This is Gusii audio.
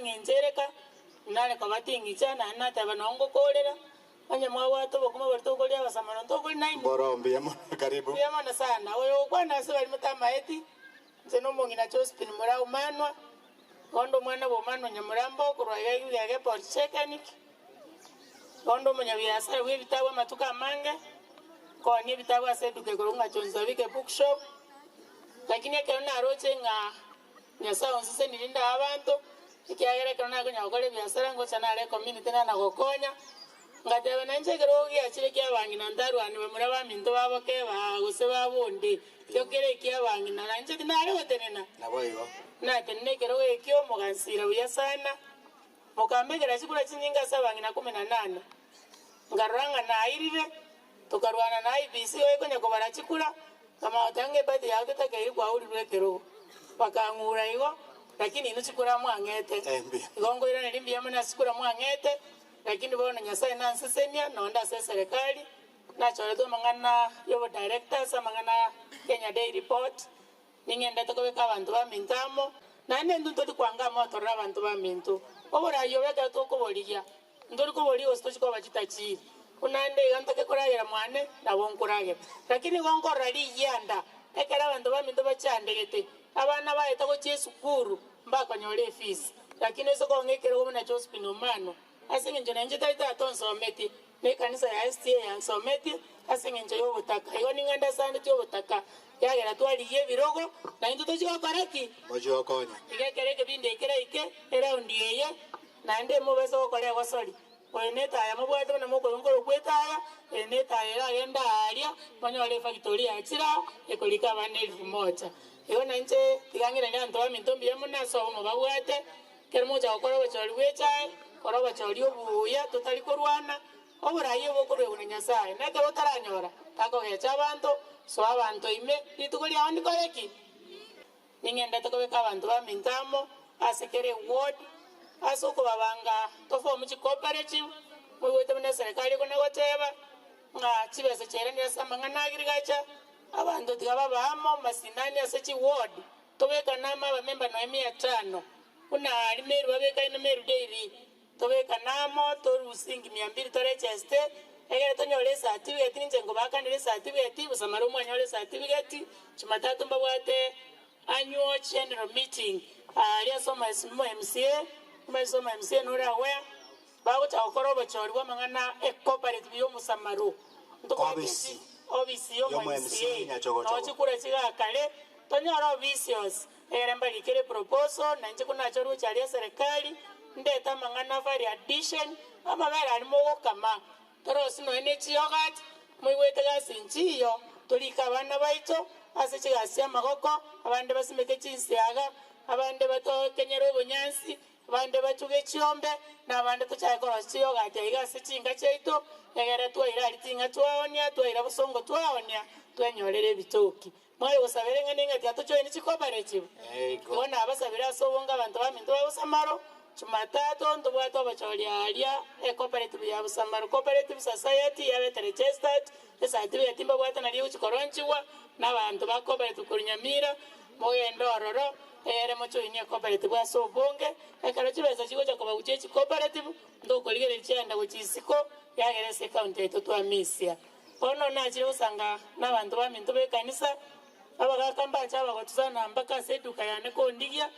eng'encho ereka, nare koba ting'icha, naende nateba noo ngokoorera, onye mwabwate obokima boria tokoria abasamaro ntokoria nainwe. Mboro mbuya mono, karibu. Mbuya mono sana. Oyo ogokwana ase baria motamaeti, inche nomong'ina Josephine Murau Omanwa, bono omwana bwa Omanwa Nyamurambo korwa iga iga iga Polytechnic, bono omonyabiasara bw'ebitabu amatuko amange, nkonia ebitabu ase eduka ekorokwa ng'a John Zabike Bookshop, lakini ekero naroche ng'a Nyasae onsesenirie nde abanto, ekiagera ekero nakonyara gokora ebiasara ngocha nare ecommunity nana gokonya, ngateba nainche ekerogo giachire kiabang'ina ntarwane bamura baminto baboke baa gose babonde, ekio kere ekiabang'ina nainche tinare gotenena. Naboigo. Natenena ekerogo ekio mogansira buya sana, mokambekera chikura chinyinge ase abang'ina kumi na nane. Nkarora ng'a nairire, tokarwana na IEBC igo ekonya kobara chikura, nkamanya goteba ng'a eparty yao tetakeiri kwaurirwe ekerogo. Bakang'ura igo, lakini inwe chikura mwang'ete. Igo nkoiraneria mbuya mono ase chikura mwang'ete, lakini bono Nyasaye nansesenia nonde ase eserekari, nachoretwe amang'ana y'obodirector ase amang'ana Kenya Dairy Board, Ning'endete kobeka abanto baminto amo, naende intwe ntori kwanga amo torore abanto baminto. Oboraai obo ekero tokoborigia, ntori koboria gose tochie koba chitachiri. Buna ande iga ntake koragera mwane, nabo nkoragera. Lakini igo nkorora rigianda, ekero abanto baminto bachandegete, abana baete gochia esukuru, mbakonyora efees. Lakini ase kong'a ekerogo buna Josephine Omano, ase eng'encho nainche tari tata onsometie, Na ekanisa ya SDA yansometie ase engencho y'obotaka. Igo ning'ende asandetie obotaka, ekiagera twarigia ebirogo, na intwe tochie gokora ki? Mochie gokonya. Iga ekero ekebindi eke keraike, eraundi eye, naende mobase gokora egosori. Oyo netaya mobwate buna mokoigwa nkorokwa etaya, eye netaya eragende aaria, monyore efactory yachire aa, ekorika abana elfu moja. Igo nainche tiga ng'iranie abanto baminto mbuya mono ase obomo babwate, Ekero mogocha gokora obochori bw'echae, kora obochori obuya totari korwana, oboraai obokoruegwa na Nyasae. Na ekero otaranyora, takogecha abanto, soa abanto ime, rituko riao ndikore ki? Ning'endete kobeka abanto baminto amo ase kera eward, ase okobabanga toform chicooperative, moigwete buna eserekari ekona goteba, ng'a chibesa chiairanire ase amang'ana a agriculture, abanto tiga babe amo masinani ase chiward, Tobekane amo abamemba nonya mia tano, buna aria Meru babekaine Meru Dairy, tobekane amo torusie inki mia mbiri torecheste, egere tonyore ecertificate, ninche nkobakanera ecertificate, bosa mara omwanyore ecertificate, Jumatatu mbabwate annual general meeting aaria ase omo MCA, omanyete omo MCA nore aware, bagocha gokora obochori bw'amang'ana ecooperative ya omosamaro, ntobwate Obisi obisi ya omo y'omo MCA, MCA Nyachogochogo. noo chikura chigakare, Tonyore obisi onsi, egere mbarikere eproposal, na inche konache roche aria eserekari, ndete amang'ana value addition, amabere aria mogokama, torosie nonya ne chiyoghurt, moigwete gasi nchiyo, torike abana baito ase chigasi chiamagoko, abande basimeke chinsiaga, abande batokenyere obonyansi, Abande batuge chiombe, na abande tochake korosia chiyogati aiga ase chinka chiaito, egere twaira aria ting'a twaonia, twaira bosongo twaonia, twenyorere ebitoki. Mware gosabera eng'ana eng'ati tiga tojoine chicooperative. Igo nabasabire ase obonge abanto baminto ba Bosamaro, Jumatatu ntobwate obochori aaria ecooperative ya Bosamaro Cooperative Society yabete registered, ecertificate mbabwate nario egochi koronchigwa na abanto ba cooperative korwa Nyamira, Mogende ororo, egere mochoinie ecooperative ase obonge, ekero chibesa chigocha kobaguchia echicooperative, ntokorigereria chiaenda gochia isiko, ekiagera ase ecounty yaito twamisia. Bono nachire gosanga nabanto baminto b'ekanisa, abagaka mbache abagotu sana mpaka ase eduka yane kondigia.